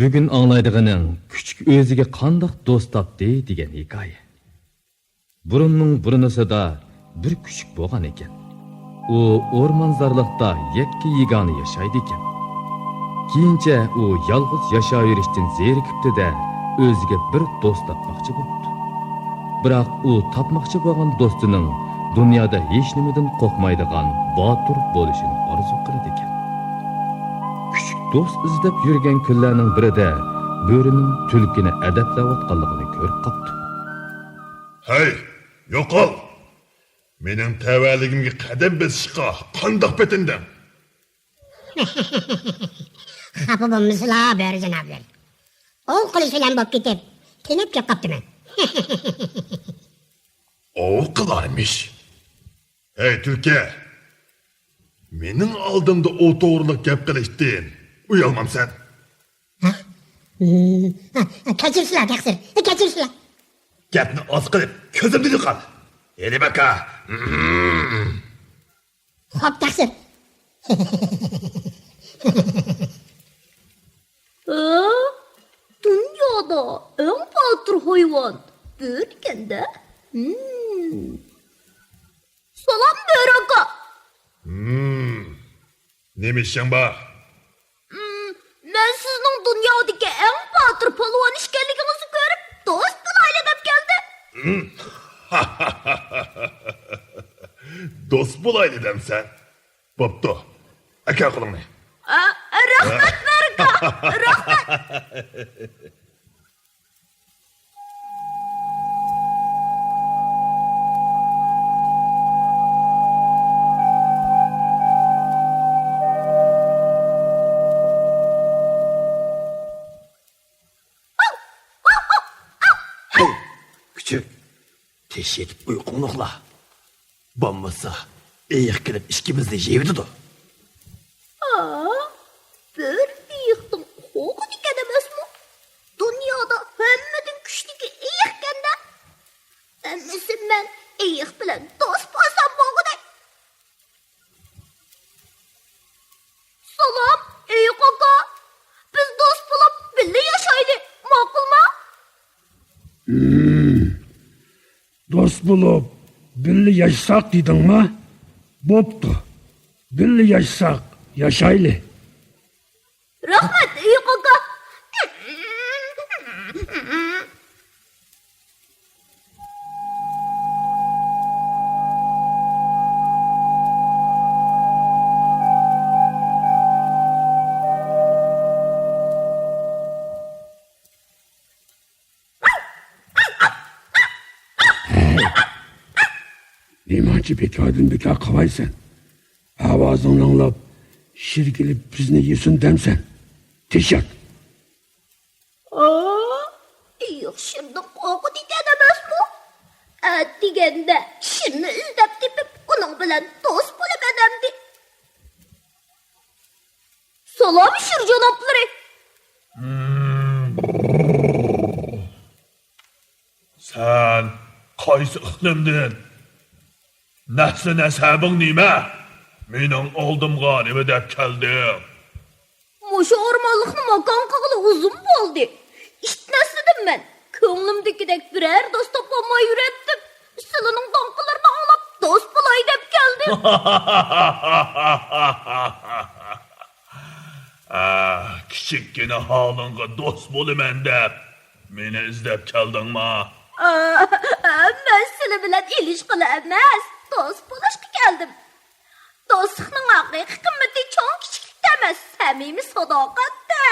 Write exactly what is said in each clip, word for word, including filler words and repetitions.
بۈگۈن ئاڭلايدىغىنىڭ كۈچۈك ئۆزىگە قانداق دوست تاپتى دېگەن ھېكايە. بۇرۇننىڭ بۇرۇنىسىدا بىر كۈچۈك بولغان ئىكەن. ئۇ ئورمانزارلىقتا يەككە-يېگانە ياشايدىكەن. كېيىنچە ئۇ يالغۇز ياشاۋېرىشتىن زېرىكىپتۇ-دە، ئۆزىگە بىر دوست تاپماقچى بوپتۇ. بىراق ئۇ تاپماقچى بولغان دوستىنىڭ دۇنيادا ھېچنېمىدىن قورقمايدىغان باتۇر بولۇشىنى ئارزۇ قىلىدىكەن. كۈچۈك دوست ئىزدەپ يۈرگەن كۈنلەرنىڭ بىرىدە بۆرىنىڭ تۈلكىنى ئەدەپلەۋاتقانلىقىنى كۆرۈپ قاپتۇ. ھەي، يوقال! مېنىڭ تەۋەلىكىمگە قەدەم بېسىشقا قانداق پېتىندىڭ؟ خاپا بولمىسىلا، بۆرە جانابلىرى. ئوۋ قىلىش بىلەن بولۇپ كېتىپ، تېنەپ كېلىپ قاپتىمەن. ئوۋ قىلارمىش. ھەي، تۈلكە! مېنىڭ ئالدىمدا ئۇ توغرىلىق گەپ قىلىشتىن ئۇيالمامسەن؟ ھە؟ ھە، كەچۈرسىلە، تەقسىر، كەچۈرسىلە. گەپنى ئاز قىلىپ، كۆزۈمدىن يوقال. ھېلى باكا. خوپ، تەقسىر. ھە؟ دۇنيادا ئەڭ باتۇر ھايۋان بۆرىكەن-دە. ھىم. سالام، بۆرە ئاكا. ھىم. نېمە ئىشىڭ بار؟ ھىم، مەن سىزنىڭ دۇنيادىكى ئەڭ باتۇر پالۋان ئىكەنلىكىڭىزنى كۆرۈپ، دوست بولايلى دەپ كەلدىم. ھىم. دوست بولايلى دەمسەن؟ بوپتۇ. ئەكەل قولۇڭنى. ئا، رەھمەت، بۆرە ئاكا. رەھمەت. ھەي، كۈچۈك، تېشى يېتىپ ئۇيقۇڭنى ئۇخلا. بولمىسا، ئېيىق كېلىپ ئىككىمىزنى يەيۋېتىدۇ. ھا، بىر ئېيىقنىڭ قوغۇنىكەن ئەمەسمۇ؟ دۇنيادا ھەممىدىن كۈچلۈكى ئېيىقكەن-دە. ئەمىسە مەن ئېيىق بىلەن دوست بولسام بولغۇدەك. سالام، ئېيىق ئاكا. بىز دوست بولۇپ بىللە ياشايلى، ماقۇلما؟ ھىم. دوست بولۇپ بىللە ياشىساق دېدىڭما؟ بوپتۇ. بىللە ياشىساق ياشايلى. رەھمەت، ئېيىق ئاكا. ھەي، نېمانچە بىكاردىن بىكار قاۋايسەن؟ ئاۋازىڭنى ئاڭلاپ، شىر كېلىپ بىزنى يېسۇن دەمسەن؟ تېشەك! ئا، ئېيىق شىرنىڭ قوغۇنىكەن ئەمەسمۇ؟ ئەتىگەندە شىرنى ئىزدەپ تېپىپ، ئۇنىڭ بىلەن دوست بولىمەن ئەمدى. سالام، شىر جانابلىرى! سەن قايسى ئىقلىمدىن؟ نەسلى نەسەبىڭ نېمە؟ مېنىڭ ئالدىمغا نېمە دەپ كەلدىڭ؟ مۇشۇ ئورمانلىقنى ماكان قىلغىلى ئۇزۇن بولدى. ئىت نەسلىدىن مەن. كۆڭلۈمدىكىدەك بىرەر دوست تاپالماي يۈرەتتىم. سىلىنىڭ داڭقىلىرىنى ئاڭلاپ دوست بولاي دەپ كەلدىم. ھە، كىچىككىنە ھالىڭغا دوست بولىمەن دەپ مېنى ئىزدەپ كەلدىڭما؟ ئە، ئە، مەن سىلى بىلەن ئېلىشقىلى ئەمەس، دوست بولۇشقا كەلدىم. دوستلۇقنىڭ ھەقىقىي قىممىتى چوڭ كىچىكلىكتە ئەمەس، سەمىمىي ساداقەتتە.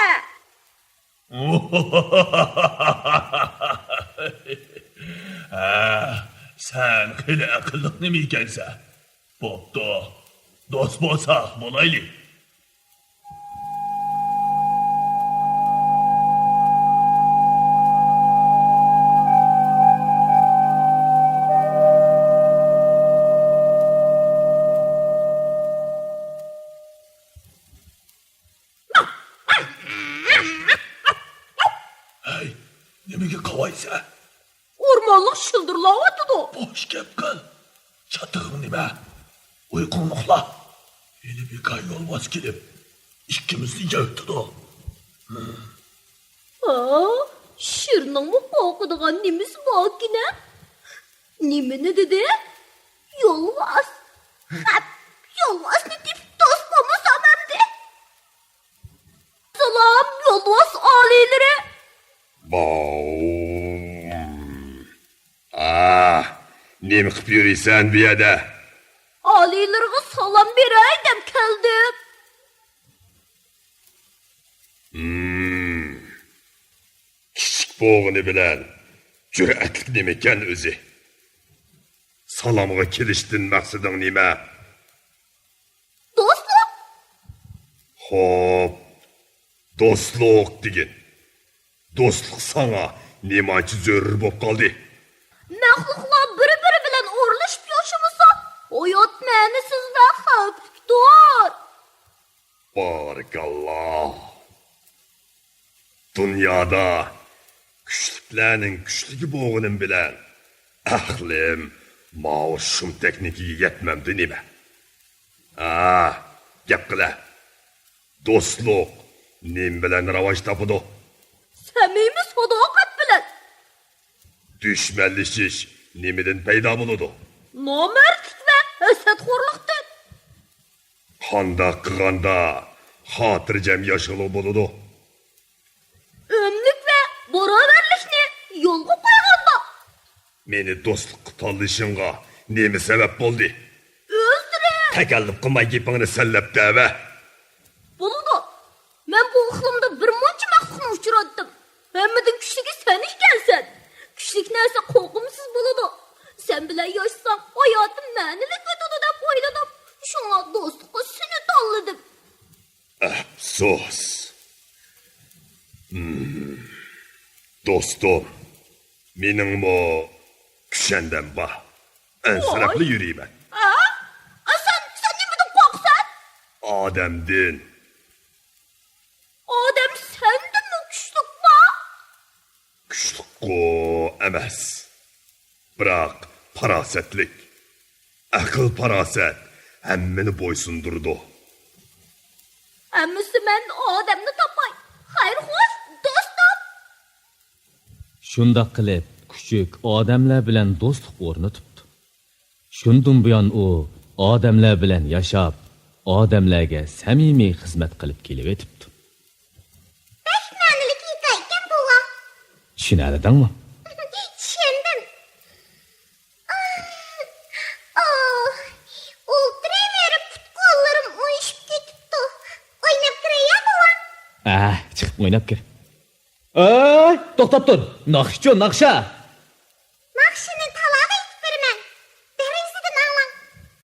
ھە، سەن خېلى ئەقىللىق نېمە ئىكەنسەن. بوپتۇ، دوست بولساق بولايلى. ھەي، نېمىگە قاۋايسەن؟ ئورمانلىق شىلدىرلاۋاتىدۇ. بوش گەپ قىل. چاتىقىڭ نېمە؟ ئۇيقۇڭنى ئۇخلا. ھېلى بىكار يولۋاس كېلىپ، ئىككىمىزنى يەۋېتىدۇ. ھىم. شىرنىڭمۇ قورقىدىغان نېمىسى باركىنە؟ نېمىنى دېدى؟ يولۋاس. خەپ، يولۋاسنى تېپىپ دوست بولمىسام ئەمدى. سالام، يولۋاس ئالىيلىرى. باۋ. ئاھ، نېمە قىپ يۈرىسەن بۇ يەردە؟ ئالىيلىرىغا سالام بېرەي دەپ كەلدىم. ھىم. كىچىك بولغىنى بىلەن جۈرئەتلىك نېمىكەن ئۆزى؟ سالامغا كېلىشتىن مەقسىتىڭ نېمە؟ دوستلۇق. خوپ، دوستلۇق دېگىن. دوستلۇق ساڭا نېمانچە زۆرۈر بولۇپ قالدى؟ مەخلۇقلار بىر-بىرى بىلەن ئورۇنلىشىپ ياشىمىسا، ھايات مەنىسىز ۋە خەۋپلىكتۇر. بارىكاللا. دۇنيادا كۈچلۈكلەرنىڭ كۈچلۈكى بولغىنىم بىلەن، ئەقلىم ماۋۇ شۇمتەكنىڭكىگە يەتمەمدۇ نېمە؟ ھا، گەپ قىلە. دوستلۇق نېمە بىلەن راۋاج تاپىدۇ؟ سەمىمىي ساداقەت بىلەن. دۈشمەنلىشىش نېمىدىن پەيدا بولىدۇ؟ نامەردلىك ۋە ھەسەتخورلۇقتىن. قانداق قىلغاندا خاتىرجەم ياشىغىلى بولىدۇ؟ ئۆملۈك ۋە باراۋەرلىكنى يولغا قويغاندا. مېنى دوستلۇققا تاللىشىڭغا نېمە سەۋەب بولدى؟ ئۆزرە. تەكەللۇپ قىلماي گېپىڭنى سەنلەپ دەۋە. بولىدۇ. مەن بۇ ئىقلىمدا بىر مۇنچە مەخلۇقنى ئۇچراتتىم. ھەممىدىن كۈچلۈكى سەن ئىكەنسەن. كۈچلۈك نەرسە قورقۇمسىز بولىدۇ. سەن بىلەن ياشىسام، ھاياتىم مەنىلىك ئۆتىدۇ دەپ ئويلىدىم. شۇڭا دوستلۇققا سېنى تاللىدىم. ئەپسۇس. ھىم. دوستۇم، مېنىڭمۇ كۈشەندەم بار. ئەنسىرەپلا يۈرىمەن. ھە؟ ئە، سەن، سەن نېمىدىن قورقىسەن؟ ئادەمدىن. ئادەم سەندىنمۇ كۈچلۈكمۇ؟ كۈچلۈكقۇ ئەمەس، بىراق پاراسەتلىك. ئەقىل-پاراسەت ھەممىنى بويسۇندۇرىدۇ. ئەمىسە مەن ئادەمنى تاپاي. خەير-خوش، دوستۇم. شۇنداق قىلىپ، كۈچۈك ئادەملەر بىلەن دوستلۇق ئورنىتىپتۇ. شۇندىن بۇيان ئۇ ئادەملەر بىلەن ياشاپ، ئادەملەرگە سەمىمىي خىزمەت قىلىپ كېلىۋېتىپتۇ. بەك مەنىلىك ھېكايىكەن، بوۋا. چۈشىنەلىدىڭمۇ؟ چۈشەندىم. ئاھ، ئولتۇرۇۋېرىپ پۇت-قوللىرىم ئۇيۇشۇپ كېتىپتۇ. ئويناپ كىرەي يا، بوۋا؟ ھە، چىقىپ ئويناپ كىر. ئەي، توختاپ تۇر. ناخشىچۇ، ناخشا.